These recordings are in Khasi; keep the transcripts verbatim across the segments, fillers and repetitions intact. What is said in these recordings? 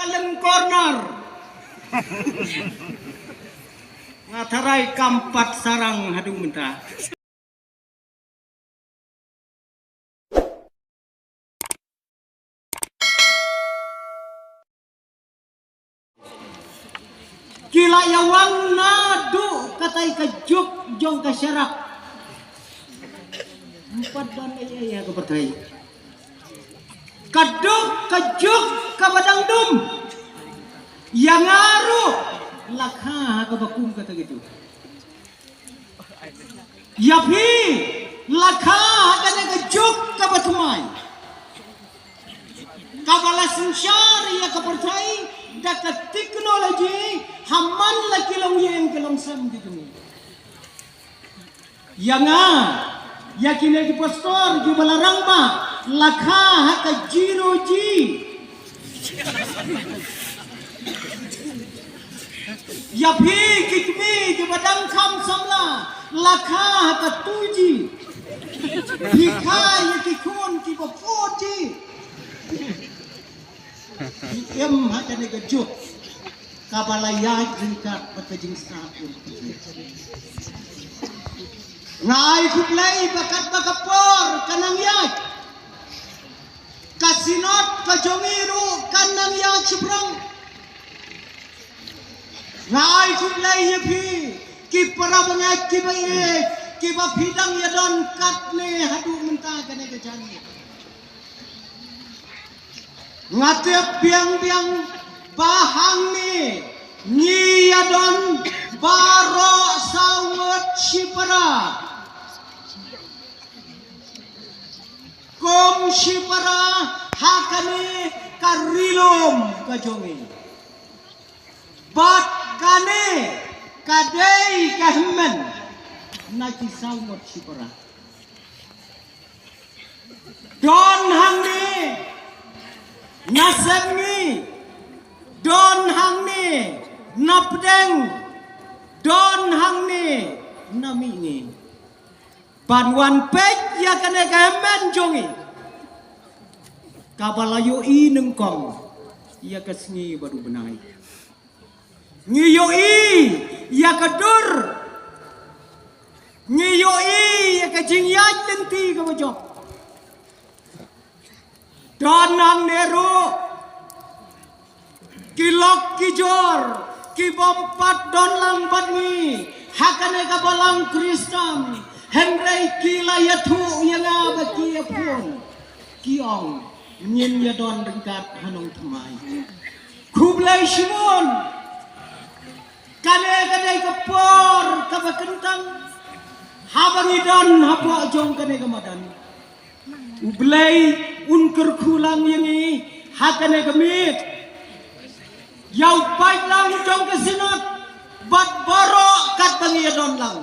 Lem corner. Nga tharai kam pat sarang haduh mynta. Ki la ïa wan naduh katai ka juk jong ka sharak. Ym pat don ei ei ha ka pyrthei. Ka duk ka juk kaba dang dum. Ïa nga ruh la kha ha kaba kum kata ka juk. Ïa phi la kha ha kane ka juk kaba thymmai, kaba la synshar ïa ka pyrthei da ka technology ha man la ki longïing ki longsem ki jong ngi. Ïa nga, ïa kine ki pastor kiba la rangbah, la kha ha ka zero G. Ïa phi ki kmie kiba dang kham samla, la kha ha ka two G. Phi kha ïa ki khun kiba four G. Phi im ha kane ka juk kaba la ïaid ryngkat bad ka jingstad jong ka pyrthei. Nga ai khublei ba katba ka por ka nang ïaid, ka Synod ka jong ngi ruh ka nang ïaid shaphrang. Nga ai khublei ïa phi ki para bangeit kiba ïeit kiba phi dang ïadon katne haduh mynta kane ka janmiet. Nga tip biang biang ba hangne ngi ïadon baroh saw ngut shipara. Kum shipara ha kane ka ri lum ka jong ngi. Bad kane ka dei ka hynmen na ki saw ngut shipara. Don hangne na Sepngi, don hangne na Pdeng, don hangne na Mihngi. Ban wan peit ïa kane ka hynmen jong ngi kaba la ïohi nyngkong ïa ka sngi bad u bnai. Ngi ïohi ïa ka dur. Ngi ïohi ïa ka jingïaid lynti kaba jop. Don hangne ruh ki lok ki jor kibym pat don lang bad ngi ha kane ka balang Khristan, hynrei ki la ïathuh ïa nga ba ki ïa phone, ki ong ngin ïadon ryngkat ha Nongthymmai. Khublei shibun. Kane ka dei ka por kaba kyntang haba ngi don hapoh jong kane ka madan. U Blei un kyrkhu lang ïa ngi ha kane ka miet, ïa u paidlang jong ka Synod bad baroh katba ngi ïadon lang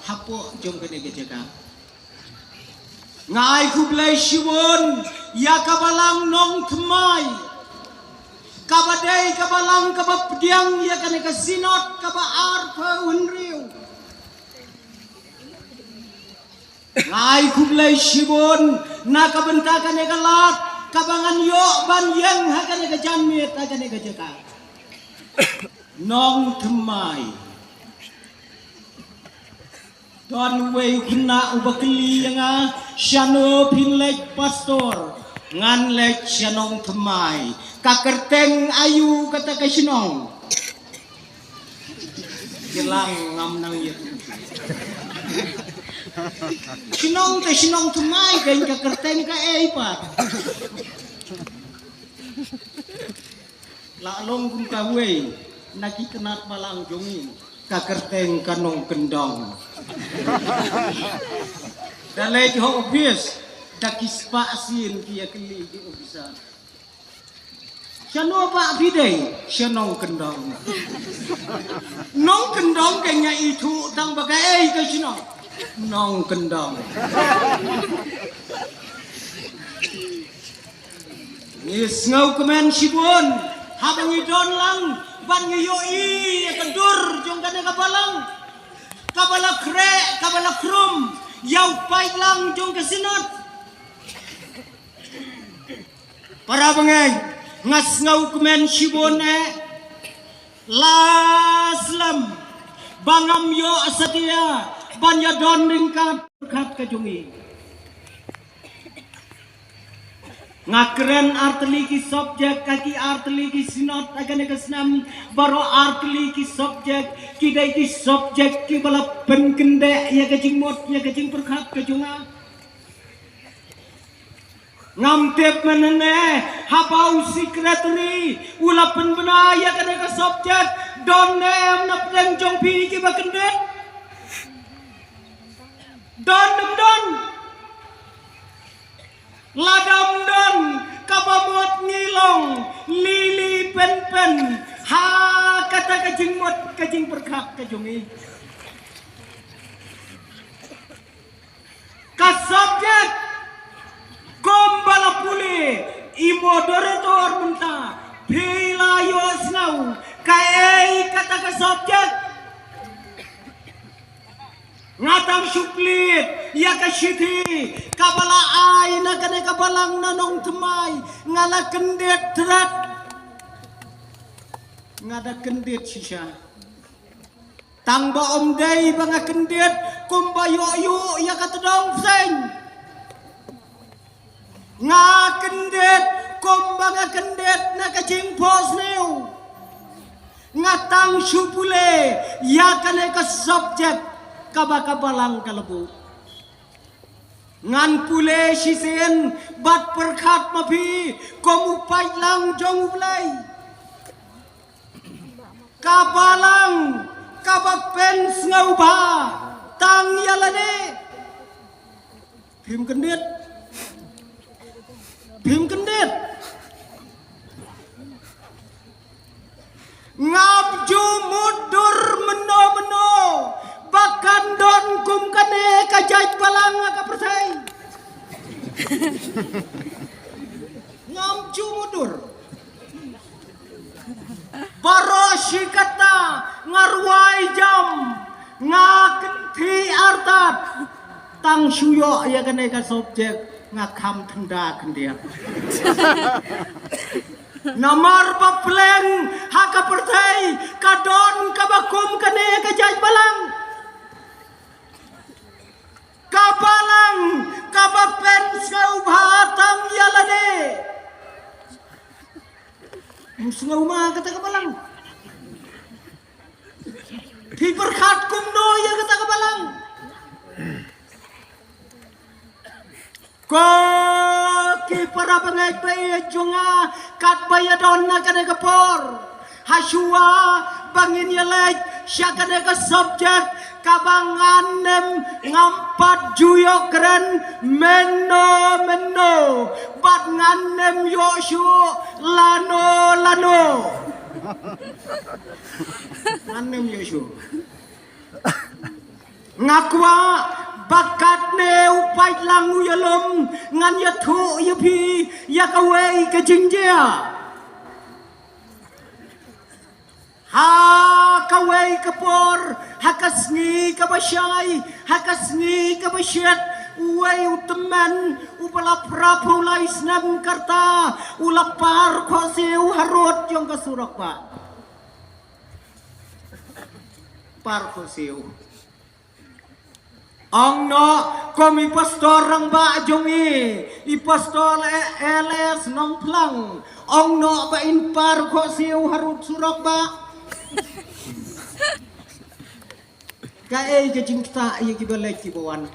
hapoh jong kane ka jaka. Nga ai khublei shibun ïa ka balang Nongthymmai, kaba dei ka balang kaba pdiang ïa kane ka Synod kaba arphew hynriew. Nga ai khublei shibun na ka bynta kane ka lad kaba ngan ïoh ban ïeng ha kane ka janmiet ha kane ka jaka. Nongthymmai. Don uwei u khynnah uba kylli ïa nga, shano phin leit pastor? Ngan leit sha Nongthymmai. Ka kyrteng aïu kata ka shnong? Ki lang ngam nang ïa. Shnong te shnong Thymmai kein, ka kyrteng kaei pat? La long kum kawei na ki tnat balang jong ngi, ka kyrteng ka Nongkyndong. Da leit ha office, da ki spah sien ki ïa kylli ki officer. Shano bah phi dei? Sha Nongkyndong. Nongkyndong ka nga ithuh tang ba kaei ka shnong. Nongkyndong. Ngi sngewkmen shibun haba ngi don lang bad ngi ïohi ïa ka dur jong kane ka balang kaba la khreh kaba la khrum ïa u paidlang jong ka Synod. Para bangeit, Nga sngew kmen shibun eh la slem ba ngam ïoh satia ban ïa don ryngkat pyrkhat ka jong i. Nga kren artylli ki subject, ka ki artylli ki synod ha kane ka snem, baroh artylli ki subject ki dei ki subject kiba la pynkyndeh ïa ka jingmut ïa ka jingpyrkhat ka jong nga. Ngam tip mynhynne haba u secretary u la pynbna ïa kane ka subject, don ne em na pdeng jong phi kiba kyndit? Don ne em don? Lada em don, kaba mut ngi long lili pynpyn ha kata ka jingmut ka jingpyrkhat ka jong i. Ka subject kumba la pule i moderator mynta, phi la ïohsngew kaei kata ka subject? Nga tang shu plie ïa ka shithi kaba la ai na kane ka balang na Nongthymmai, nga la kyndit tret. Nga da kyndit shisha. Tang ba ym dei ba nga kyndit kumba ïoh ïoh ïa ka tdong pyrshah. Nga kyndit kumba nga kyndit na ka jingphohsniew. Nga tang shu pule ïa kane ka subject kaba ka balang ka la buh. Ngan pule shisien bad pyrkhat ma phi kum u paidlang jong U Blei. Ka balang kaba pynsngewbha tang ïa lade. Phim kyndit. Phim kyndit. Ngam ju mutdur mynno mynno ba kan don kum kane ka jait balang ha ka pyrthei. Ngam ju mutdur. Baroh shi katta nga rwai jam, nga kynthih artat. Tang shu ïoh ïa kane ka subject nga kham thynda khyndiat. Namar ba pleng ha ka pyrthei ka don kaba kum kane ka jait balang. Ka balang kaba pynsngewbha tang ïa lade. Ym sngew ma kata ka balang. Phi pyrkhat kumno ïa kata ka balang? Ko ki para bangeit ba ïeit jong nga, katba ïadon na kane ka por, hashuwa ba ngin ïaleit sha kane ka subject kaba ngan nym, ngam pat ju ïoh kren mynno mynno bad ngan nym ïoh shuh lano lano. Ngan nym ïoh shuh. Nga kwah ba katne u paidlang u ïalum, ngan ïathuh ïa phi ïa kawei ka jingjia. Ha kawei ka por, ha ka sngi kaba shai, ha ka sngi kaba shit, uwei u tymmen uba la phra phew lai snem ka rta u la par khohsiew harud jong ka surok bah. Par khohsiew. Ong noh kum i pastor rangbah jong i, i pastor L S Nongphlang. Ong noh ba in par khohsiew harud surok bah. Kaei ka jingktah ïa kiba leit kiba wan?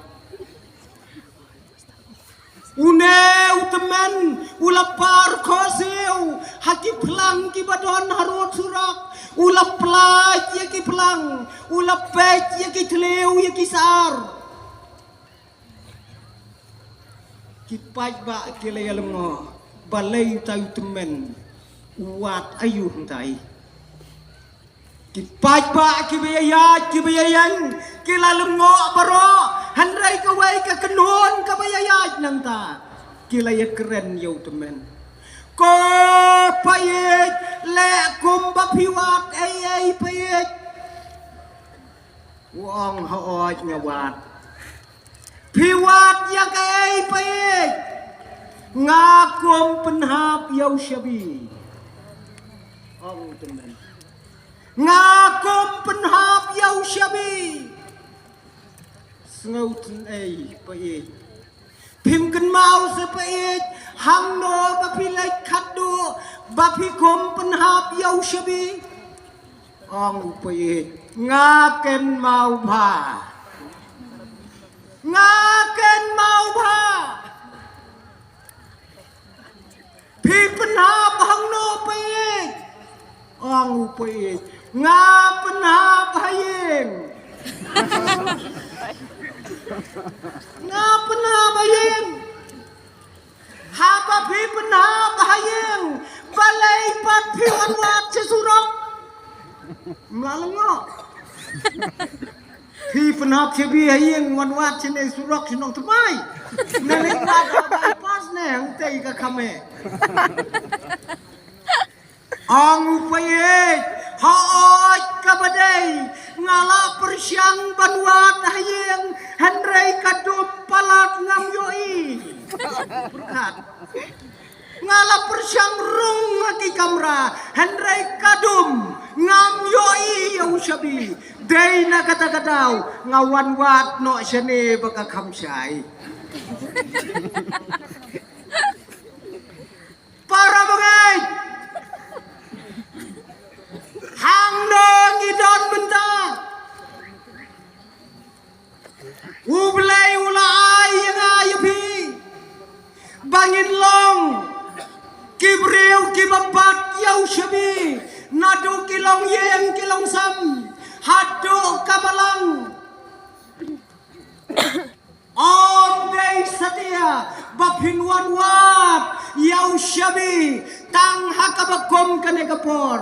Une u tymmen u la par khohsiew ha ki phlang kiba don harud surok, u la pynlait ïa ki phlang, u la peit ïa ki thliew ïa ki sar. Ki paidbah ki la ïa lyngngoh balei utai u tymmen u wad aïu hangtai. Ki paidbah kiba ïaïaid kiba ïaïeng ki la lyngngoh baroh, hynrei kawei ka kynhun kaba ïaïaid nangta ki la ïakren ïa u tymmen. Ko paieit, leh kumba phi wad ei ei paieit. U ong hooid nga wad. Phi wad ïa kaei paieit? Nga kum pynhap ïa u shabi. Ong u tymmen. Nga kum pynhap ïa u shabi. Sngewthuh ei pa ei. Phim kynmaw se pa ei. Hangno ba phi leit khatduh ba phi kum pynhap ïa u shabi. Ong u pa ei. Nga kynmaw bha. Nga kynmaw bha. Phi pynhap hangno pa ïing? Ong u pa ïing. Nga pynhap ha ïing. Nga pynhap ha ïing. Haba phi pynhap ha ïing, balei pat phi wan wad sha surok? Mla lyngngoh. Phi pynhap shabi ha ïing wan wad shane surok shnong thymmai. Nane wad ha bypass ne hangtei ka khame. Ong u pa ïeit, hooid kaba dei, nga la pyrshang ban wad ha ïing, hynrei ka dum palat ngam ïohi. Pyrkhat. Nga la pyrshang rung ha ki kamra, hynrei ka dum ngam ïohi ïa u shabi. Dei na kata ka daw nga wan wad noh shane ba ka kham shai. Para bangeit, hangno ngi don mynta? U Blei u la ai ïa nga ïa phi ba ngin long ki briew kiba bat ïa u shabi, naduh ki longïing ki longsam haduh ka balang. Ym dei satia ba phin wan wad ïa u shabi tang ha kaba kum kane ka por.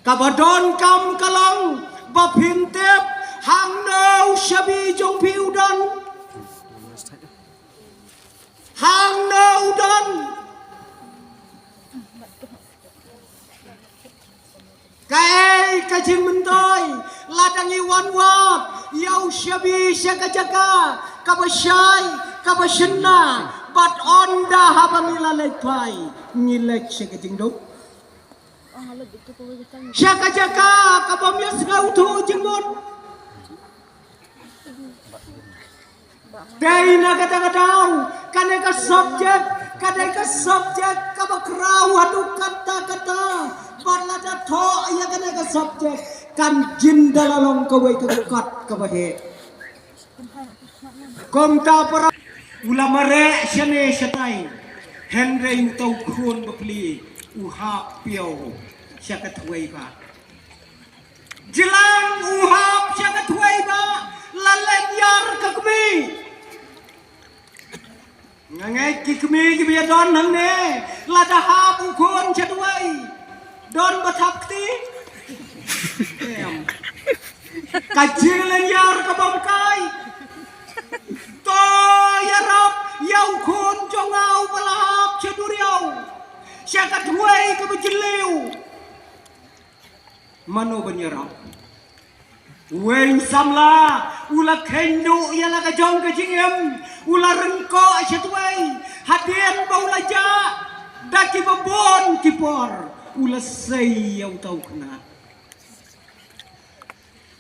Kaba donkam ka long ba phin tip hangno u shabi jong phi u don. Hangno u don. Kaei ka jingmyntoi lada ngi wan wad ïa u shabi sha ka jaka kaba shai kaba shynna, bad ynda haba ngi la leit phai ngi leit sha ka jingduk. Sha ka jaka kaba ym ïa sngewthuh jingmut. Dei na kata ka daw kane ka subject ka dei ka subject kaba khraw haduh katta katta. Bad lada thoh ïa kane ka subject kan jin da la long kawei ka kot kaba heh. Kumta para u la mareh shane shatai, hynrei uta u khun bapli u hap piew sha ka thwei ba. Jlang u hap sha ka thwei ba la leit ïar ka kmie. Nga ngeit ki kmie kiba ïa don hangne lada hap u khun sha thwei don ba thap kti. Em. Ka jingleit ïar ka bym kai. To ïarap ïa u khun jong nga uba la hap sha duriaw sha ka thwei kaba jylliew. Mano ban ïarap? Uwei u samla u la kheiñ duh ïa la ka jong ka jingim, u la ryngkoh sha thwei. Hadien ba u la jah da kiba bun ki por u la sei ïa uta u khynnah.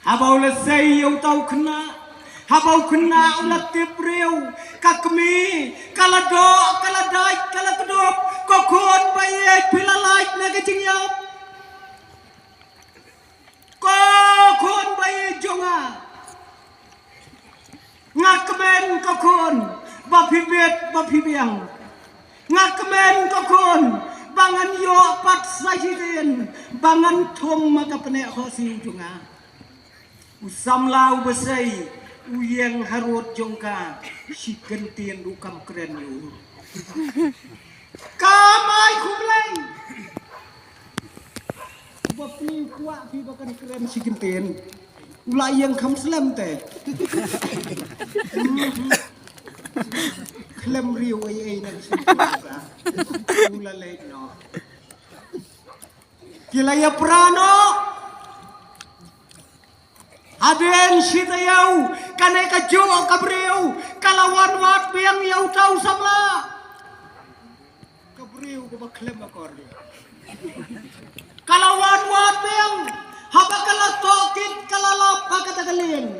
Haba u la sei ïa uta u khynnah, haba u khynnah u la tip briew, ka kmie ka la doh, ka la dait, ka la kdup, ko khun ba ïeit phi la lait na ka jingïap. Ko khun ba ïeit jong nga, nga kmen ko khun ba phi bit ba phi biang. Nga kmen ko khun ba ngan ïoh pat sa shisien ba ngan thung ma ka pneh khohsiew jong nga. U samla uba sei u ïeng harud jong ka, shi kyntien ruh kam kren ïa u. Kam ai khublei. Ba phi kwah phi ba kan kren shi kyntien. U la ïeng kham slem te. Khlem riew ei ei na shi kyntien. U la leit noh. Ki la ïa pra noh. Hadien shi taïew kane ka juh ka briew ka la wan wad biang ïa uta u samla. Ka Briew kaba khlem akor. Ka la wan wad biang, haba ka la tohkit ka la lap ha kata ka lieng.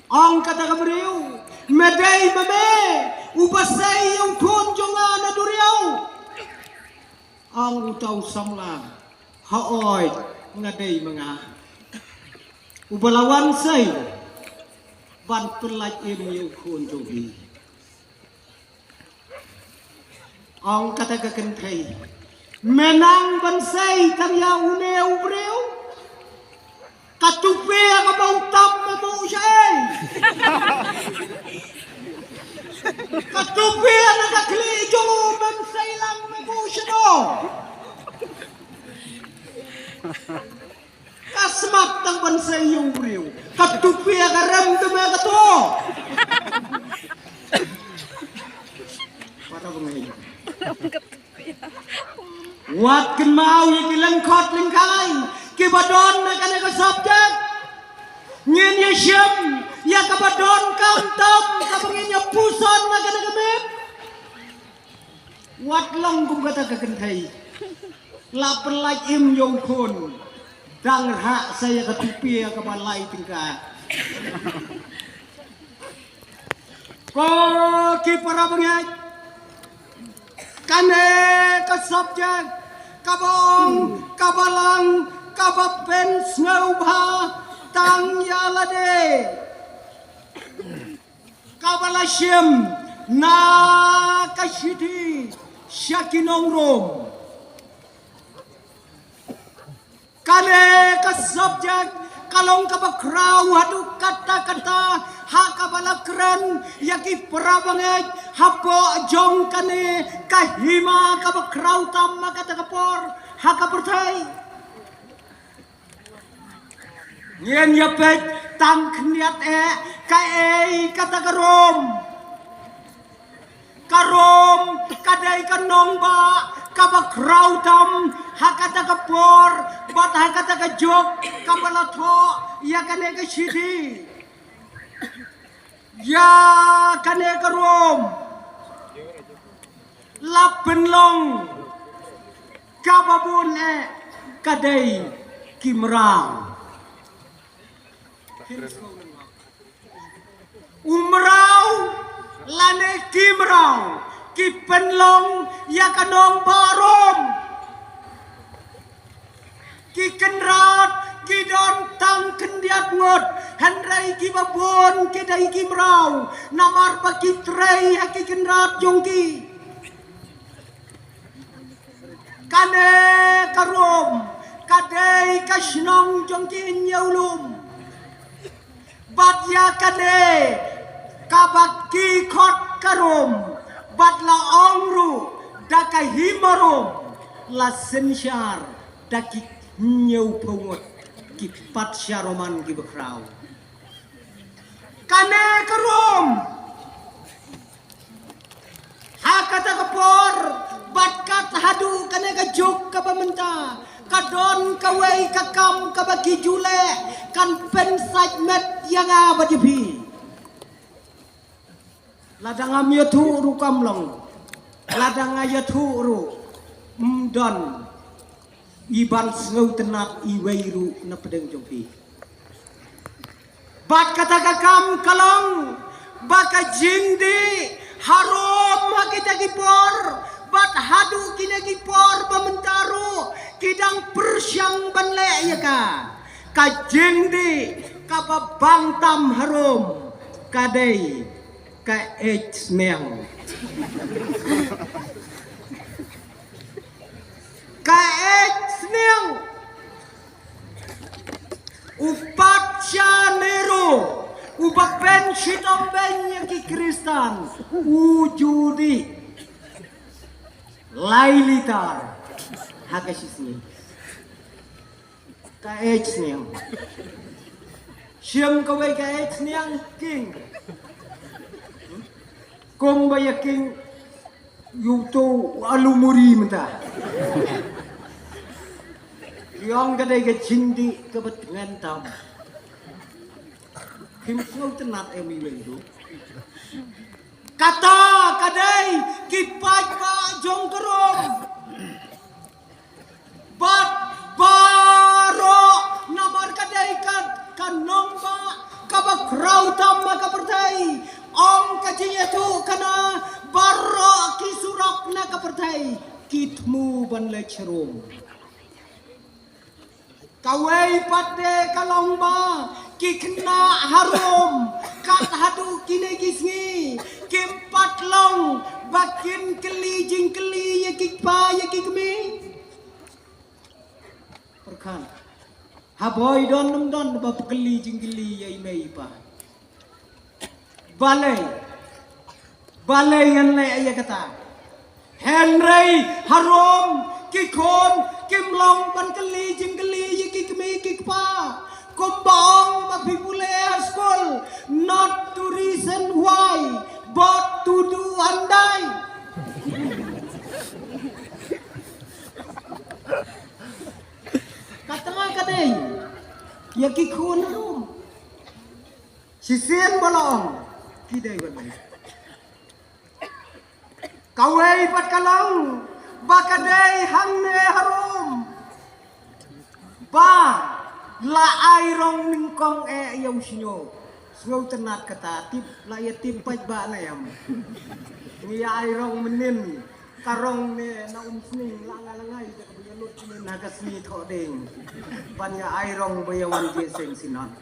Ong kata ka briew, me dei ma me uba sei ïa u khun jong nga na duriaw? Ong uta u samla, hooid, nga dei ma nga uba la wan sei ban pyllait im ïa u khun jong phi. Ong kata ka kynthei, me nang ban sei tang ïa une u briew? Ka tupia kaba u tam me buh shaei? Ka tupia na ka khlieh jong u mem sei lang me buh shano? Ka smat tang ban sei ïa u briew. Ka tupia ka rem te me ka to. Para bangeit, wat kynmaw ïa ki lyngkhot lyngkhai kiba don na kane ka subject. Ngin ïa shem ïa kaba donkam tam kaba ngin ïa puson na kane ka miet. Wat long kum kata ka kynthei, la pyllait im ïa u khun, dang rhah sa ïa ka tupia kaba lai tyngka. Ko ki para bangeit, kane ka subject kaba ong, kaba lang, kaba pynsngewbha tang ïa lade, kaba la shim na ka shithi sha ki nong Rom. Kane ka subject ka long kaba khraw haduh katta katta ha kaba la kren ïa ki para bangeit hapoh jong kane ka hima kaba khraw tam ha kata ka por ha ka pyrthei. Ngin ïa peit tang khyndiat eh, kaei kata ka Rom. Ka Rom ka dei ka nongbah kaba khraw tam ha kata ka por bad ha kata ka juk kaba la thoh ïa kane ka shithi. Ïa kane ka Rom la pynlong kaba bun eh ka dei ki mraw. U mraw lane ki mraw ki pynlong ïa ka nongbah Rom. Ki kynrad ki don tang khyndiat ngut, hynrei kiba bun ki dei ki mraw, namar ba ki trei ha ki kynrad jong ki. Kane ka Rom ka dei ka shnong jong ki hynñiew lum. Bad ïa kane kaba ki khot ka Rom, bad la ong ruh da ka hima Rom, la synshar da ki hynñiewphew ngut ki patsha Roman kiba khraw. Kane ka Rom, ha kata ka por bad kat haduh kane ka juk kaba mynta, ka don kawei ka kam kaba ki ju leh kan pynsait met ïa nga bad ïa phi. Lada ngam ïathuh ruh kam long, lada nga ïathuh ruh ym don i ban sngewtynnat iwei ruh na pdeng jong phi. Bad kata ka kam ka long ba ka jingdih harum ha kita ki por bad haduh kine ki por ba mynta ruh ki dang pyrshang ban leh ïa ka. Ka jingdih kaba bang tam harum ka dei ka eit sniang. Ka eit sniang. U patsha Nero uba pynshitom beiñ ïa ki Khristan u ju dih lai litar ha ka shisngi. Ka eit sniang. Shem kawei ka eit sniang king. Kumba ïa king ïa uto u alu muri mynta. Ïa ong ka dei ka jingdih kaba tngen tam. Kim sngewtynnat em iwei ruh. Kata ka dei ki paidbah jong ka Rom. Bad baroh namar ka dei ka, ka nongbah kaba khraw tam ha ka pyrthei. Ong ka jingïathuhkhana, baroh ki surok na ka pyrthei ki thmu ban leit sha Rom. Kawei pat de ka long ba ki khynnah ha Rom kat haduh kine ki sngi kim pat long ba kin kylli jingkylli ïa ki kpa ïa ki kmie. Pyrkhat, haba i don ym don ba kylli jingkylli ïa i mei i pa. Balei? Balei ngan leh ïa kata? Hynrei ha Rom ki khun kim long ban kylli jingkylli ïa ki kmie ki kpa. Kumba ong ba phi pule ha skul, not to reason why, but to do and die. Kata ka dei ïa ki khun ha Rom. Shisien ba la ong ki dei ban leit. Kawei pat ka long ba ka dei hangne ha Rom ba la ai rong nyngkong eh ïa u shñiuh. Sngewtynnat kata, tip la ïa tip paidbah ne em. Ngi ïa ai rong mynnin. Ka rong ne na Umsning la nga la ngai da kaba ïa lut ne na ka sngi Thohdieng. Ban ïa ai rong ba ïa wan Jaiñtia Synod.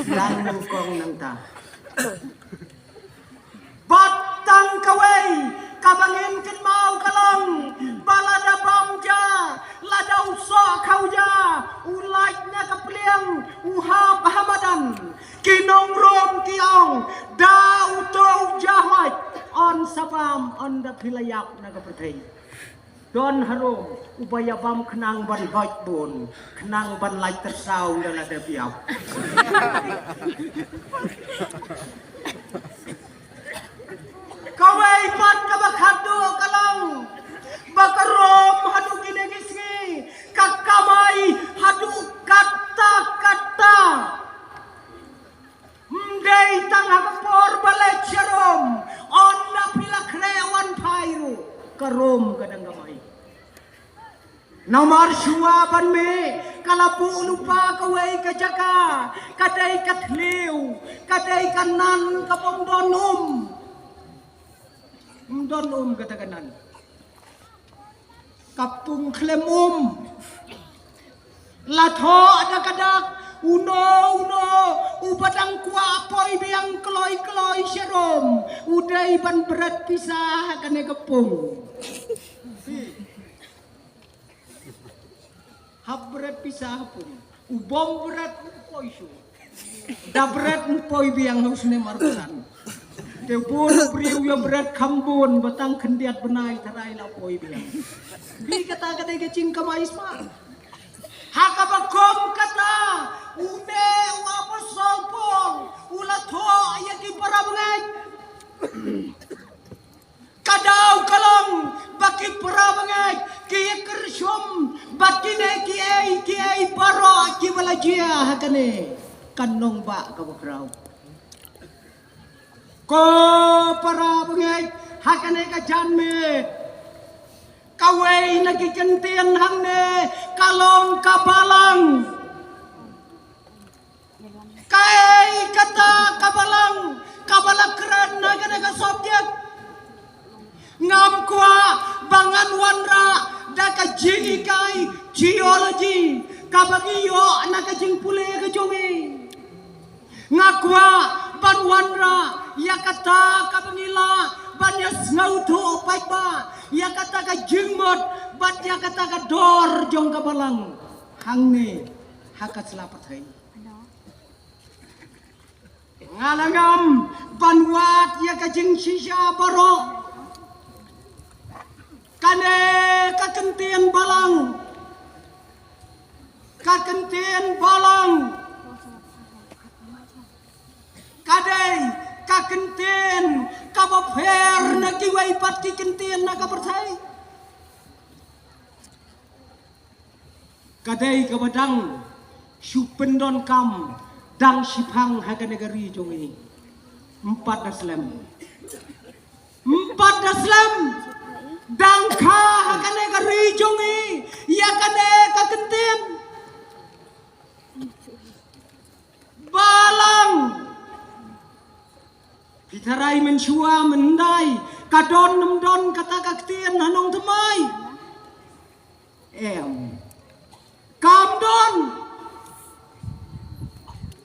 Dang nyngkong nangta. Bad tang kawei kaba ngin kynmaw ka long ba lada bam ja, lada u soh khaw ja, u lait na ka pliang, u hap ha madan. Ki nong Rom ki ong, da uto u jahwai, yn sa bam ynda phi la ïap na ka pyrthei. Don ha Rom uba ïa bam khnang ban hoit bun, khnang ban lait tyrsaw ynda la dep ïap. Kawei pat kaba khatduh ka long ba ka Rom haduh kine ki sngi ka kamai haduh katta katta. Ym dei tang ha ka por ba leit sha Rom, ynda phi la khreh wan phai ruh ka Rom ka dang kamai. Namar shuwa ban mih ka la buh lypa kawei ka jaka, ka dei ka thliew, ka dei ka nan ka bym don um. Ym don um kata ka nan. Ka pung khlem um. La thoh da ka dak, uno uno uba dang kwah poi biang kloi kloi sha Rom u dei ban bret pisa ha kane ka pung. Hap bret pisa ha pung. U bym bret u poi shuh. Da bret u poi biang ha u snem arphew san. Te bun u briew ïa bret kham bun ba tang khyndiat bnai tharai la poi biang. Phi, kata ka dei ka jingkamai sma. Ha kaba kum kata, une u apostol Paul u la thoh ïa ki para bangeit. Ka daw ka long ba ki para bangeit ki ïa kyrshum bad kine kiei kiei baroh kiba la jia ha kane ka nongbah kaba khraw. Ko para bangeit, ha kane ka janmiet kawei na ki kyntien hangne ka long ka balang. Kaei kata ka balang kaba la kren na kane ka subject? Ngam kwah ba ngan wanrah da ka jinghikai theology kaba ngi ïoh na ka jingpule ka jong ngi. Nga kwah ban wanrah ïa kata kaba ngi lah ban ïa sngewthuh paidbah, ïa kata ka jingmut bad ïa kata ka dor jong ka balang hangne ha ka sla pyrthei. Nga la ngam ban wad ïa ka jingshisha baroh. Kane ka kyntien balang, ka kyntien balang ka dei ka kyntien kaba pher na kiwei pat ki kyntien na ka pyrthei. Ka dei kaba dang shu pyndonkam dang shiphang ha kane ka ri jong ngi. Ym pat da slem. Ym pat da slem. Dang kha ha kane ka ri jong i ïa kane ka kyntien. Balang. Phi tharai mynshuwa myndai ka don ym don kata ka ktien ha nongthymmai? Em. Kam don.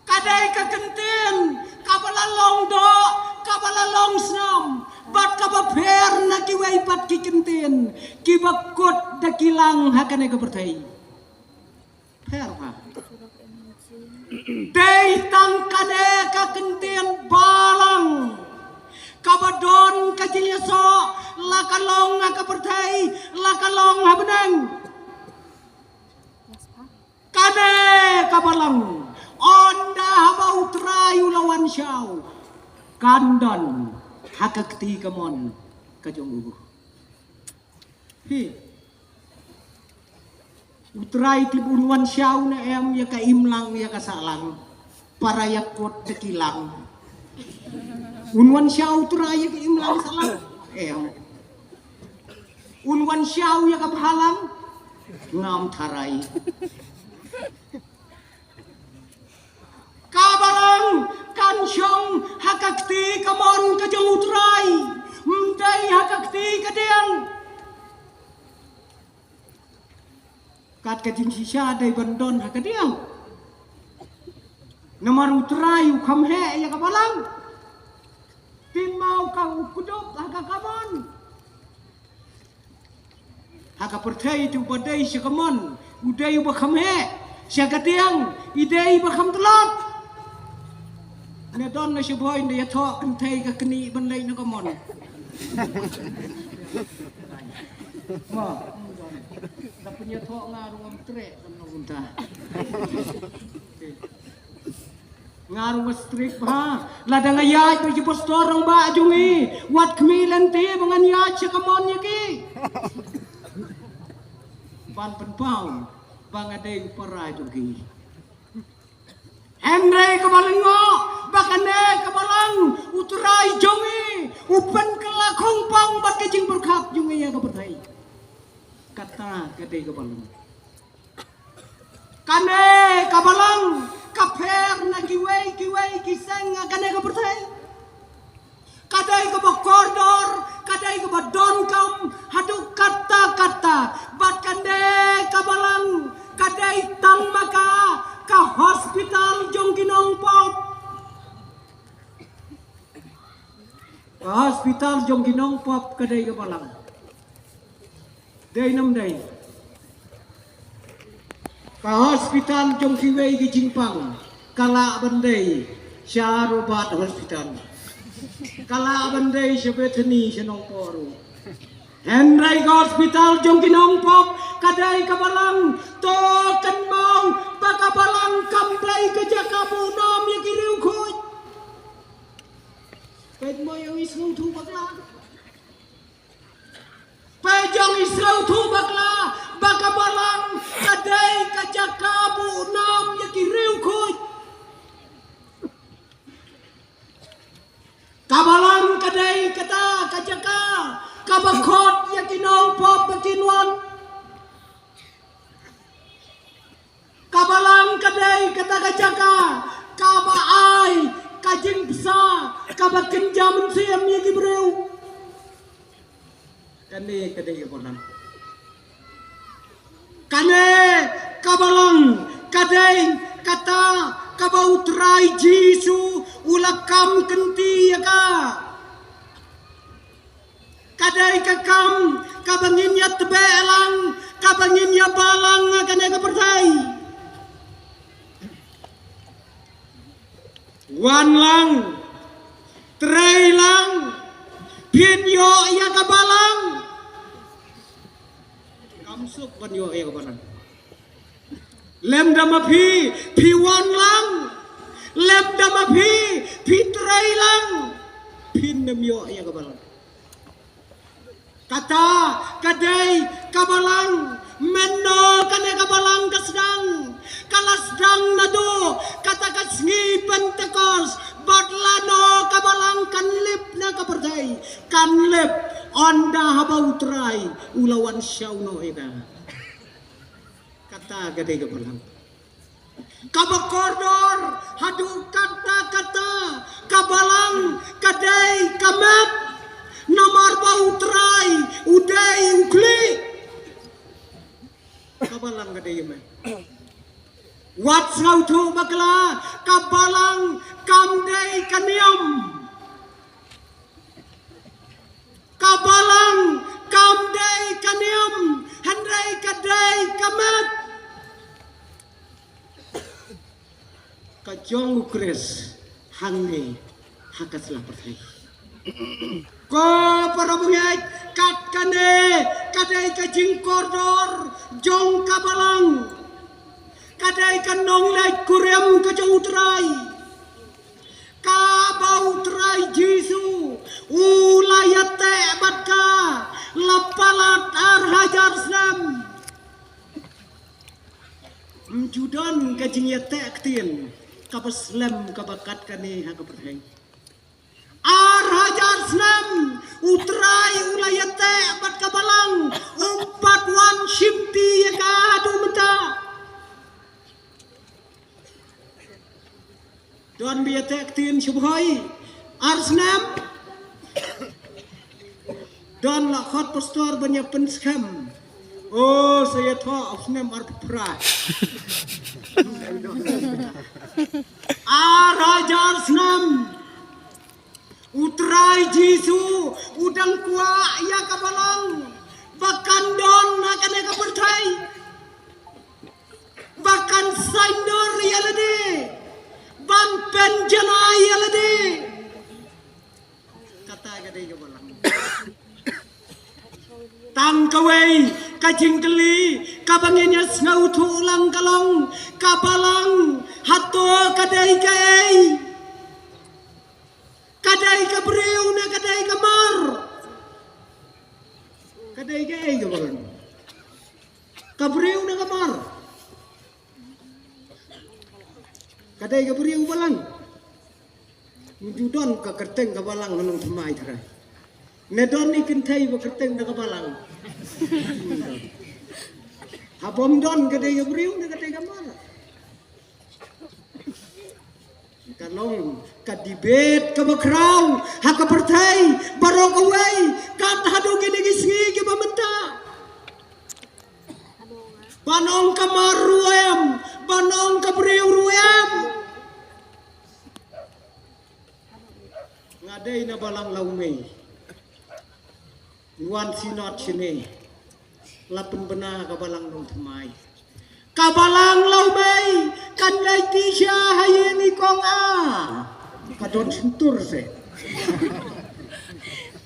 Ka dei ka kyntien kaba la long doh, kaba la long shnong, bad kaba pher na kiwei pat ki kyntien kiba kut da ki lang ha kane ka pyrthei. Pher ba dei tang kane ka kyntien balang kaba don ka jingïasoh, la ka long ha ka pyrthei, la ka long ha bneng. Kane ka balang, ynda haba U Trai u la wan shaw, kan don ha ka kti kamon ka jong u. Hi. U Trai tip un wan shaw ne em ïa ka imlang ïa ka sahlang. Para ïa kot te ki lang. Un wan shaw U Trai ïa ka imlang sahlang. Em. Un wan shaw ïa ka bhalang. Ngam tharai. Ka balang kan shong ha ka kti kamon ka jong U Trai. Ym dei ha ka kti ka diang. Kat ka jingshisha dei ban don ha ka diang. Namar U Trai u kham heh ïa ka balang. Tin mau ka u kdup ha ka kamon. Ha ka pyrthei te uba dei sha kamon u dei uba kham heh, sha ka diang i dei uba kham tlot. Ne don na shiboi ne ïathoh kynthei ka kni ban leit na kamon. Ma, da pynïathoh nga ruh ngam treh kan nong unta. Nga ruh nga strict bha. Lada nga ïaid bad ki pastor rangbah jong ngi, wat khmih lynti ba ngan ïaid sha kamon ïa ki. Ban pynpaw ba nga dei u para jong ki. Hynrei kaba lyngngoh ba kane ka balang U Trai jong ngi u pynkylla khongpong bad ka jingpyrkhat jong ngi ïa ka pyrthei. Kata ka dei ka balang. Kane ka balang ka pher na kiwei kiwei ki seng ha kane ka pyrthei. Ka dei kaba kordor, ka dei kaba donkam haduh katta katta. Bad kane ka balang ka dei tang ma ka ka hospital jong ki nongpop. Ka hospital jong ki nongpop ka dei ka balang. Dei nam dei. Ka hospital jong kiwei ki jingpang ka lah ban dei sha Robert Hospital. Ka lah ban dei sha Bethany sha Nongpoh ruh. Hynrei ka hospital jong ki nongpop ka dei ka balang. To kynmaw ba ka balang kam dei ka jaka buh nam ïa ki riewkhuid. Peit mo ïa u i sngewthuh bakla. Peit jong i sngewthuh bakla ba ka balang ka dei ka jaka buh nam ïa ki riewkhuid. Ka balang ka dei kata ka jaka kaba khot ïa ki nongpop ba kin wan. Ka balang ka dei kata ka jaka kaba ai ka jingbsa kaba kynja mynsiem ïa ki briew. Kane ka dei ka balang. Kane ka balang ka dei kata kaba U Trai Jisu u la kam kynti ïa ka. Ka dei ka kam kaba ngin ïa tbeh lang, kaba ngin ïa balang ha kane ka pyrthei. Wan lang, trei lang, phin ïoh ïa ka balang. Kam suk ban ïoh ïa ka balang. Lem da ma phi, phi wan lang. Lem da ma phi, phi trei lang. Phin nym ïoh ïa ka balang. Kata ka dei ka balang. Mynno kane ka balang ka sdang? Ka la sdang naduh kata ka sngi Pentekost. Bad lano ka balang kan lip na ka pyrthei? Kan lip ynda haba U Trai u la wan shaw noh ïa ka. Kata ka dei ka balang. Kaba kordor haduh katta katta, ka balang ka dei ka met. Namar ba U Trai u dei u khlieh. Ka balang ka dei ka met. Wat sngewthuh bakla, ka balang kam dei ka niam. Ka balang kam dei ka niam, hynrei ka dei ka met. Ka jong U Khrist hangne ha ka sla pyrthei. Ko para bangeit, kat kane ka dei ka jingkordor jong ka balang. Ka dei ka nongleit kurim ka jong U Trai. Kaba U Trai Jisu u la ïateh bad ka la palat ar hajar snem. Ym ju don ka jingïateh ktien kaba slem kaba kat kane ha ka pyrthei. Ar hajar snem U Trai u la ïateh bad ka balang, um pat wan shimti ïa ka haduh mynta. Don ba ïateh ktien shu bhoi ar snem. Don la khot pastor ban ïa pynskhem. O, sa ïathoh ar snem arphew phra. Ar hajar snem. U Trai Jisu u dang kwah ïa ka balang ba kan don ha kane ka pyrthei, ba kan saiñdur ïa lade, ban pynjanai ïa lade. Kata ka dei ka balang. Tang kawei ka jingkylli kaba ngin ïa sngewthuh lang ka long, ka balang hato ka dei kaei? Ka dei ka briew ne ka dei ka mar? Ka dei kaei ka balang? Ka briew ne ka mar? Ka dei ka briew balang. Ngi ju don ka kyrteng ka balang ha nongthymmai trai. Ne don i kynthei ba kyrteng da ka balang. Haba ym don, ka dei ka briew ne ka dei ka mar? Ka long ka debate kaba khraw ha ka pyrthei baroh kawei, kat haduh kine ki sngi kiba mynta. Ban ong ka mar ruh em, ban ong ka briew ruh em. Nga dei na balang Lawmei. Wan synod shane. La pynbna ka balang nongthymmai. Ka balang Lawmei kan leit sha ha ïing i kong A. Ka don shyntur se.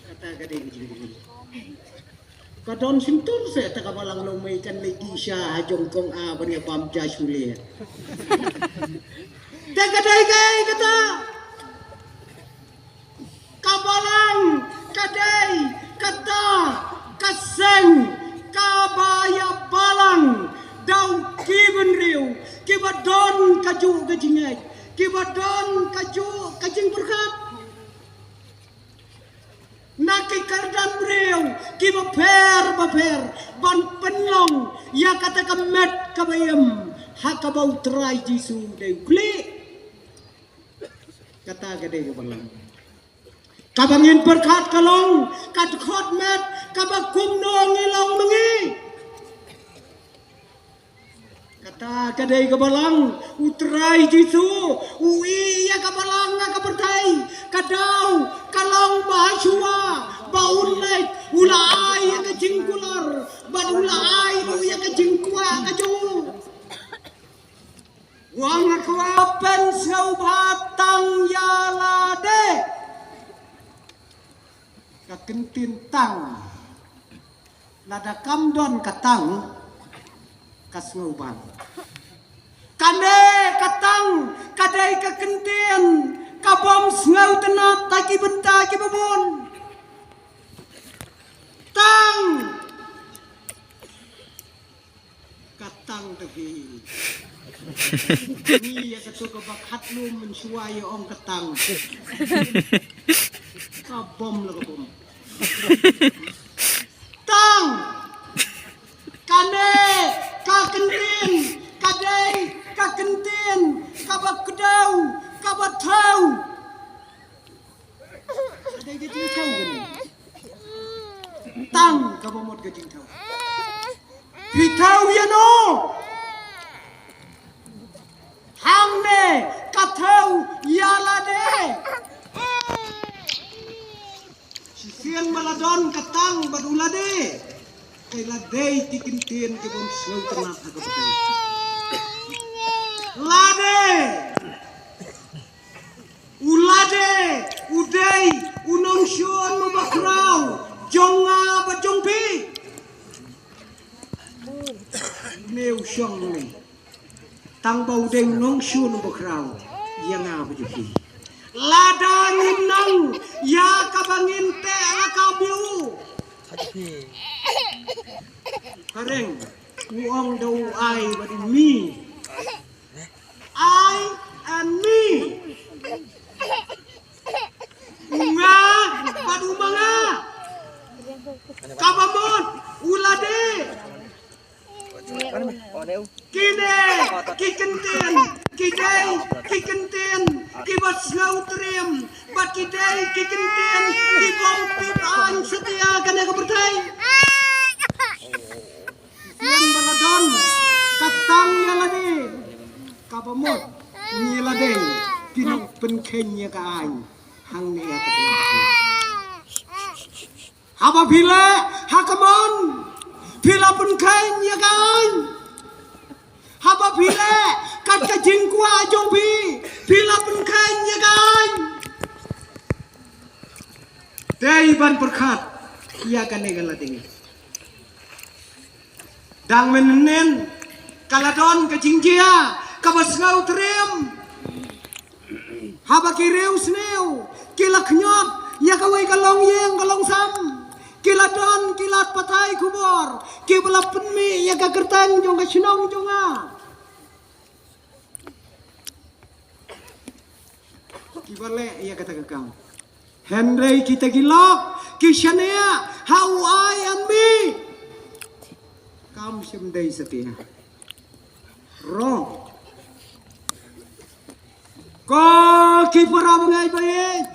Kata ka dei ka jingkylli. Ka don shyntur se ta ka balang Lawmei kan leit sha ha jong kong A ban ïa bam ja shule. Te ka dei kaei kata? Ka balang ka dei kata ka seng kaba ïa balang da u ki bynriew kiba don kajuh ka jingngeit, kiba don kajuh ka jingpyrkhat. Na ki kyrdan briew kiba pher ba pher ban pynlong ïa kata ka met kaba im ha kaba U Trai Jisu u dei u khlieh. Kata ka dei ka balang. Kaba ngin pyrkhat ka long, ka dkhot met kaba kumno ngi long ma ngi. Kata ka dei ka balang. U Trai Jisu u ïeh ïa ka balang ha ka pyrthei. Ka daw ka long ba shuwa ba un leit u la ai ïa ka jingkular bad u la ai ruh ïa ka jingkwah ka jong u. Wan ha ka wa pynsngewbha tang ïa lade. Ka kyntien tang. Lada kam don ka tang, ka sngewbha. Kane ka tang ka dei ka kyntien ka bym sngewtynnat ha ki bynta kiba bun. Tang. Ka tang te hi. Ni ïa ka tu ka ba khat lum mynshuwa ïa ong ka tang. Ka bom la ka bom. Tang. Kaba kdew, kaba thew. Ka dei ka jingthew kane. Tang kaba mut ka jingthew. Phi thew ïa no? Hangne ka thew ïa lade. Shisien ba la don ka tang bad u lade, te la dei ki kyntien ki bym sngewtynnat ha ka pyrthei. Lade, u lade u dei u nongshun uba khraw jong nga bad jong phi. Une u shong ne, tang ba u dei u nongshun uba khraw ïa nga bad ïa phi. Lada ngim nang ïa kaba ngin teh lakam ïa u. Phareng, u ong da u I bad u me. I and me. U nga bad u ma nga. Kaba mut u lade. Kine ki kyntien ki dei ki kyntien kiba sngewtriem, bad ki dei ki kyntien ki bym tip aiñ satia kane ka pyrthei. Shisien ba la don ka tang ïa lade, kaba mut ngi la dei ki nongpynkheiñ ïa ka aiñ hangne ha ka tnat. Haba phi leh ha ka mon, phi la pynkheiñ ïa ka aiñ. Haba phi leh kat ka jingkwah jong phi, phi la pynkheiñ ïa ka aiñ. Dei ban pyrkhat ïa kane ka lade. Dang mynhynnin ka la don ka jingjia kaba sngewtriem. Haba ki riewsniew ki la khñiot ïa kawei ka longïing ka longsam, ki la don ki lad pathai khubor kiba la pynmih ïa ka kyrteng jong ka shnong jong nga. Kiba leh ïa kata ka kam. Hynrei kita ki lok ki shaniah ha u I and me. Kam shym dei satia. Wrong. Ko ki para bangeit bangeit.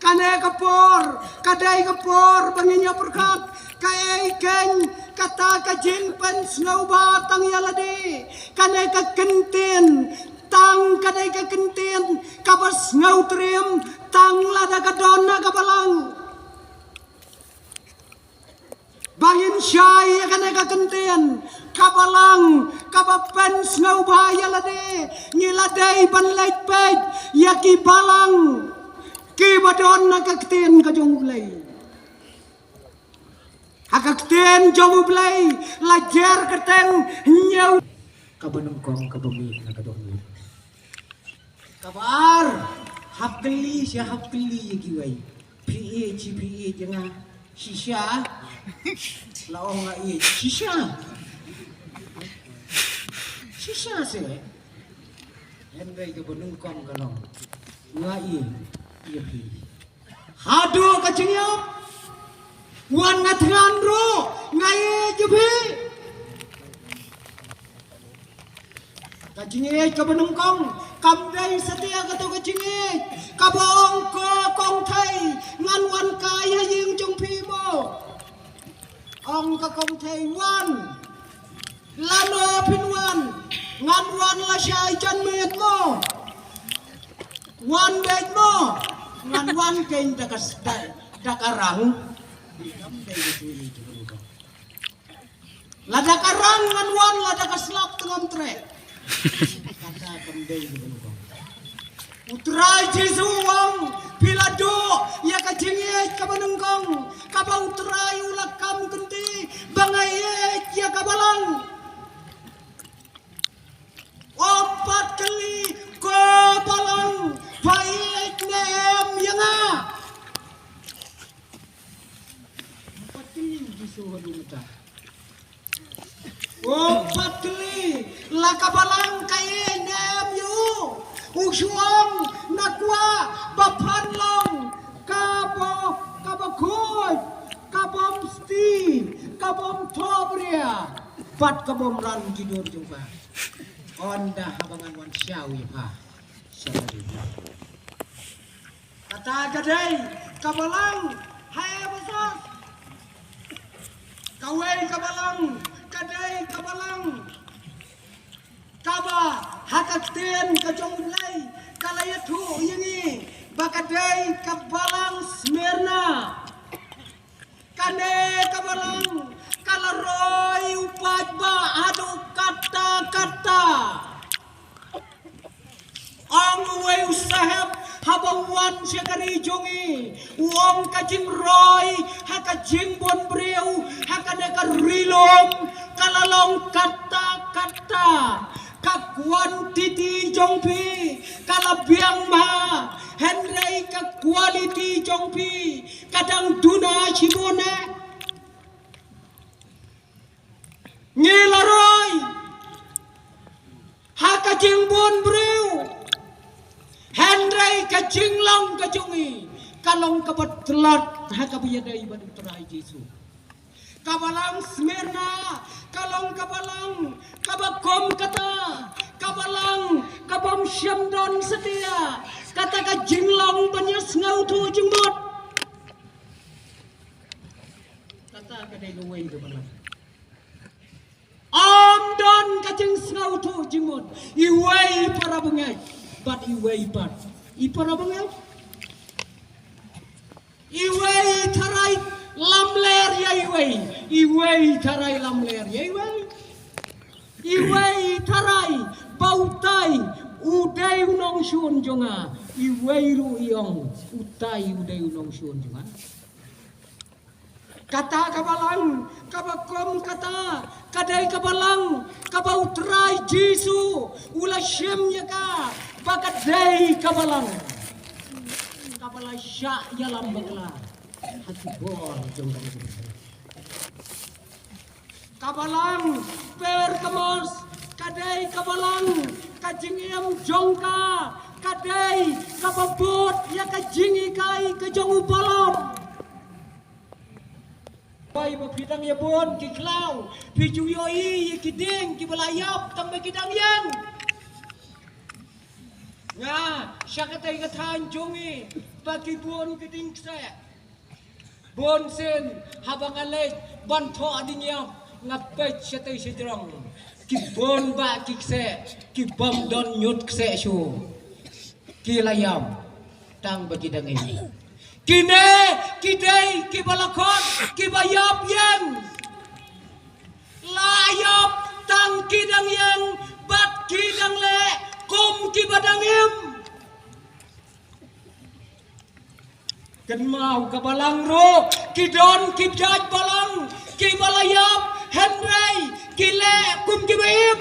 Kane ka por ka dei ka por ba ngin ïa pyrkhat kaei keiñ kata ka jingpynsngewbha tang ïa lade. Kane ka kyntien tang ka dei ka kyntien kaba sngewtriem tang lada ka don na ka balang. Ba ngin shai ïa kane ka kyntien ka balang kaba pynsngewbha ïa lade, ngi la dei ban leit peit ïa ki balang kiba don na ka ktien ka jong U Blei. Ha ka ktien jong U Blei la jer kyrteng hynñiew. Kaba nyngkong kaba mih na ka dohnud. Kaba ar, hap kylli sha hap kylli ïa kiwei. Phi ïeit, phi ïeit ïa nga shisha? La ong nga ïeit shisha. Shisha se. Hynrei kaba nyngkong ka long nga ïeit ïa phi. Haduh ka jingïap, wan nga thngan ruh nga ïeit ïa phi. Ka jingïeit kaba nyngkong kam dei satia kato ka jingïeit kaba ong ko kong thei, ngan wan kai ha ïing jong phi mo. Ong ka kong thei, wan. Lano phin wan? Ngan wan lashai janmiet mo. Wan beit mo. Ngan wan keiñ da ka s-, da, da ka rang. Lada ka rang ngan wan, lada ka slap te ngam treh. Kata kam dei. U Trai Jisu u ong, phi la duh ïa ka jingïeit kaba nyngkong kaba U Trai u la kam kynti ba nga ïeit ïa ka balang. Ym pat kylli, ko balang, pha ïeit ne em ïa nga? Ym pat kylli u Jisu haduh mynta. Ym pat kylli la ka balang ka ïeit ne em ïa u. U shu ong, nga kwah ba phan long kaba, kaba khuid, ka bym sti, ka bym thohbria bad ka bym ran ki dur jong pha. Ynda haba ngan wan shaw ïa pha. Shaw ïa pha. Kata ka dei ka balang ha Ephesos. Kawei ka balang ka dei ka balang kaba ha ka ktien ka jong U Blei ka la ïathuh ïa ngi ba ka dei ka balang Smyrna. Kane ka balang ka la roi u paidbah haduh katta katta. Ong uwei u sahep haba u wan sha ka ri jong ngi, u ong ka jingroi ha ka jingbun briew ha kane ka ri lum ka la long katta katta. Ka quantity jong phi ka la biang bha, hynrei ka quality jong phi ka dang duna shibun eh. Ngi la roi ha ka jingbun briew, hynrei ka jinglong ka jong ngi ka long kaba tlot ha kaba ïadei bad U Trai Jisu. Ka balang Smyrna ka long ka balang kaba kum kata, ka balang kabym shym don satia kata ka jinglong ban ïa sngewthuh jingmut. Kata ka dei kawei ka balang. Ym don ka jingsngewthuh jingmut. Iwei i para bangeit bad iwei pat i para bangeit. Iwei i tharai lamler ïa iwei. Iwei i tharai lamler ïa iwei. Iwei i tharai ba utai u dei u nongshun jong nga. Iwei ruh i ong utai u dei u nongshun jong nga. Kata ka balang kaba kum kata ka dei ka balang kaba U Trai Jisu u la shim ïa ka ba ka dei ka balang kaba la shah ïalam bakla ha ki bor jong ka. Ka balang Pergamos ka dei ka balang ka jingim jong ka ka dei kaba bud ïa ka jinghikai ka jong u Balaam. Bai ba phi dang ïa bun ki khlaw, phi ju ïohi ïa ki dieng kiba la ïap tang ba ki dang ïeng. Nga sha katei ka thaiñ jong ngi ba ki bun ki dieng kseh. Bun sien haba nga leit ban thoh dieng ïap nga peit shatei shajrong. Ki bun ba ki kseh, ki bym don ñiut kseh shuh. Ki la ïap tang ba ki dang im. Kine ki dei kiba la khot kiba ïap ïeng. La ïap tang ki dang ïeng bad ki dang leh kum kiba dang im. Kynmaw ka balang ruh ki don ki jait balang kiba la ïap hynrei ki leh kum kiba im.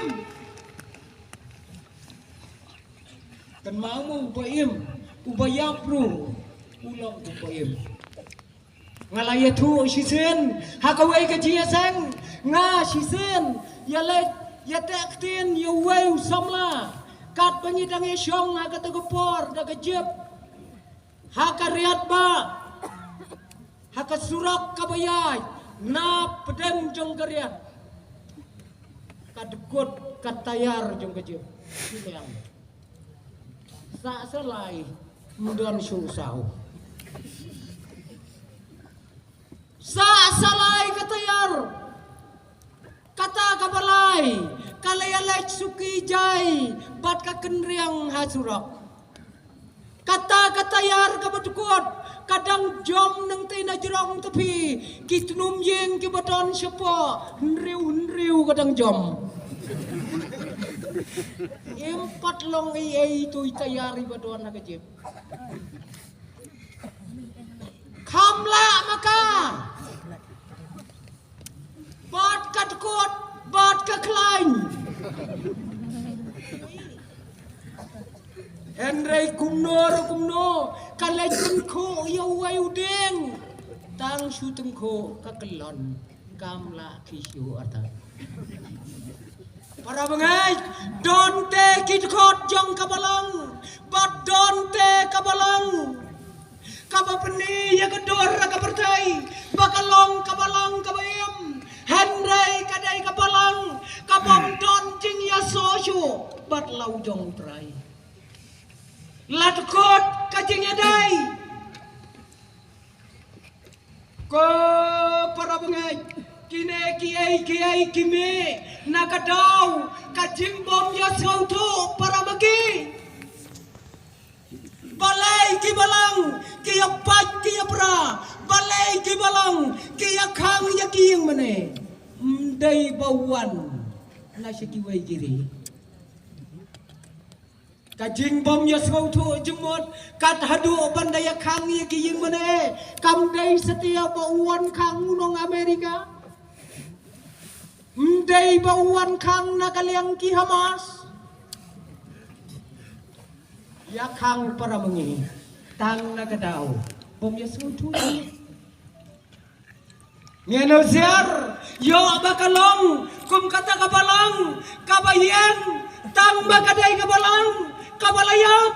Kynmaw mo uba im, uba ïap ruh u long uba im. Nga la ïathuh shisien ha kawei ka jingïaseng, nga shisien ïa leit ïa teh ktien ïa uwei u samla katba ngi dang ïashong ha kata ka por da ka jip. Ha ka riat ba ha ka surok kaba ïaid na pdeng jong ka riat ka dkut ka tayar jong ka jip. Sah sa lai, ym don shuh saw. Sah sa lai ka tayar. Kata kaba lai ka la ïaleit suki jai bad ka kynriang ha surok. Kata ka tayar kaba dkut ka dang jom nangtei na jrong ta phi. Ki tnum ïing kiba don shapoh hynriew hynriew ka dang jom. Im pat long ei ei tu i tayar iba don ha ka jip. Kham lah ma ka. Bad ka dkut bad ka khlaiñ. Hynrei kumno ruh kumno ka leit tyngkhuh ïa uwei u dieng. Tang shu tyngkhuh ka kyllon. Kam lah ki shu artat. Para bangeit, don te ki dkhot jong ka balang bad don te ka balang kaba pyni ïa ka dur ha ka pyrthei ba ka long ka balang kaba im. Hynrei ka dei ka balang kabym don jingïasoh shuh. bad la u jong u Trai. La dkot ka jingïadei. Ko para bangeit, kine kiei kiei ki mih na ka daw ka jingbym ïasngewthuh para bangeit. Balei ki balang ki ïa pait ki ïa pra? Balei ki balang ki ïa khang ïa ki ïing mane? Ym dei ba wan na sha kiwei ki ri. Ka jingbym ïasngewthuh jingmut kat haduh ban da ïa khang ïa ki ïing mane. Kam dei satia ba u wan khang u nong Amerika. Ym dei ba u wan khang na ka liang ki Hamas. Ïa khang para bangeit tang na ka daw bym ïasngewthuh. Ngin ïa siar ïoh ba ka long kum kata ka balang kaba ïeng tang ba ka dei ka balang kaba la ïap.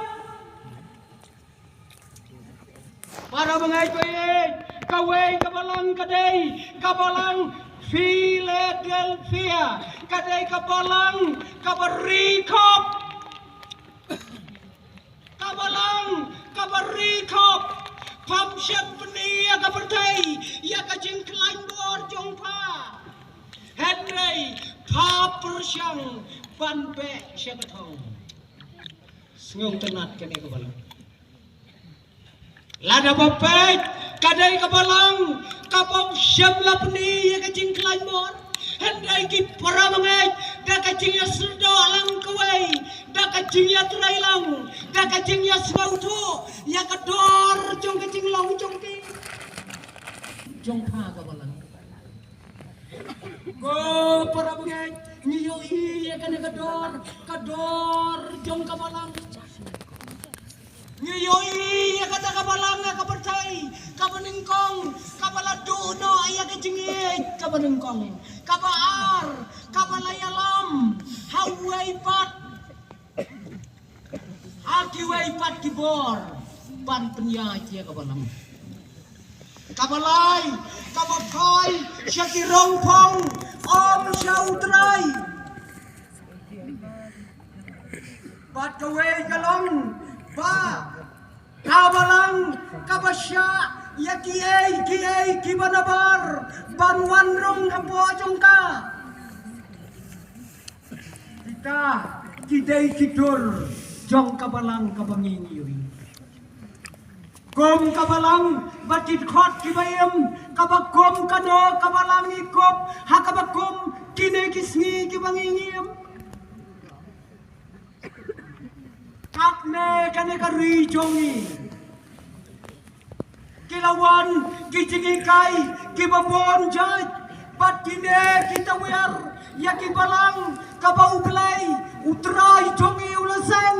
Para bangeit ko ïeit, kawei ka balang ka dei ka balang Philadelphia, ka dei ka balang kaba ri khop. Ka balang kaba ri khop. Pham shym pyni ïa ka pyrthei ïa ka jingkhlaiñ bor jong pha. Hynrei pha pyrshang ban beh sha ka thong. Sngewtynnat kane ka balang. Lada ba peit ka dei ka balang kaba shym la pyni ïa ka jingkhlaiñ bor. Hynrei ki para bangeit da ka jingïasyrdoh lang kawei, da ka jingïatrei lang, da ka jingïasngewthuh ïa ka dor jong ka jinglong jong ki, jong pha ka balang. Ko para bangeit, ngi ïohi ïa kane ka dor, ka dor jong ka balang. Ngi ïohi ïa kata ka balang ïa ka pyrthei kaba nyngkong, kaba la duh noh ïa ka jingïeit kaba nyngkong, kaba ar, kaba la ïalam ha uwei pat ha kiwei pat ki bor ban pynïaid ïa ka balang. Kaba lai, kaba phai sha ki rong phong, ym sha U Trai. Bad kawei ka long ba ka balang kaba shah ïa kiei kiei kiba nabar ban wan rung hapoh jong ka. Kita ki dei ki dur jong ka balang kaba ngi ngi ïohi. Kum ka balang ba ki dkhot kiba im, kaba kum kano ka balang i kup ha kaba kum kine ki sngi kiba ngi ngi im. Katne kane ka ri jong ngi ki la wan ki jinghikai kiba bun jait, bad kine ki tawiar ïa ki balang kaba U Blei U Trai jong ngi u la seng.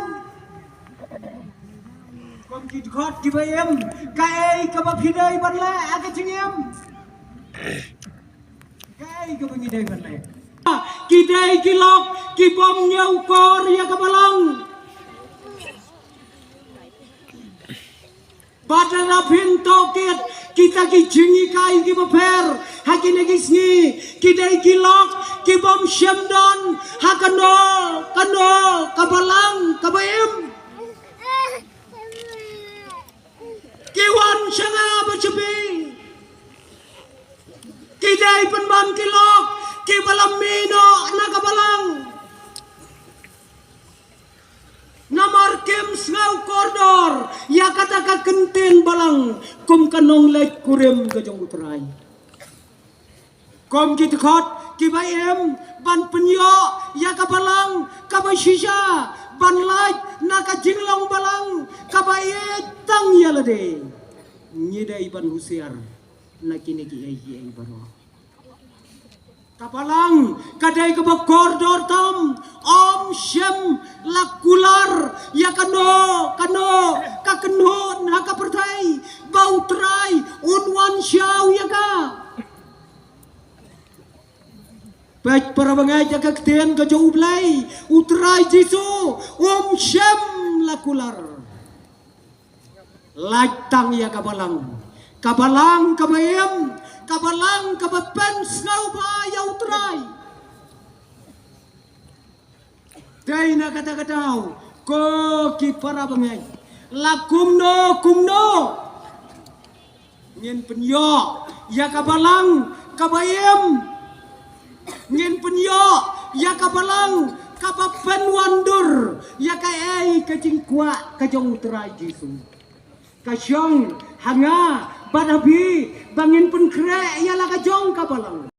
Kum ki dkhot kiba im, kaei kaba phi dei ban leh ha ka jingim? Kaei kaba ngi dei ban leh? Ki dei ki lok kibym ñiew kor ïa ka balang. Bad lada phin tohkit kita ki jinghikai kiba pher ha kine ki sngi, ki dei ki lok kibym shym don ha kano kano ka balang kaba im. Ki wan sha nga ba sha phi. Ki dei pynban ki lok kiba la mih noh na ka balang. Namar kim sngew kordor ïa kata ka kyntien balang kum ka nongleit kurim ka jong U Trai. Kum ki dkhot kiba im ban pynïoh ïa ka balang kaba shisha, ban lait na ka jinglong balang kaba ïeit tang ïa lade. Ngi dei ban husiar na kine kiei kiei baroh. Ka balang ka dei kaba kordor tam, ym shym la kular ïa kano kano ka kynhun ha ka pyrthei ba U Trai un wan shaw ïa ka. Peit para bangeit ïa ka ktien ka jong U Blei, U Trai Jisu um shym la kular. Lait tang ïa ka balang, ka balang kaba im, ka balang kaba pynsngewbha ïa U Trai. Kaei na kata ka daw, ko ki para bangeit, la kumno kumno ngin pynïoh ïa ka balang kaba im, ngin pynïoh ïa ka balang kaba pynwandur ïa kaei ka jingkwah ka jong U Trai Jisu. Ka shong ha nga bad ha phi ba ngin pynkhreh ïa la ka jong ka balang.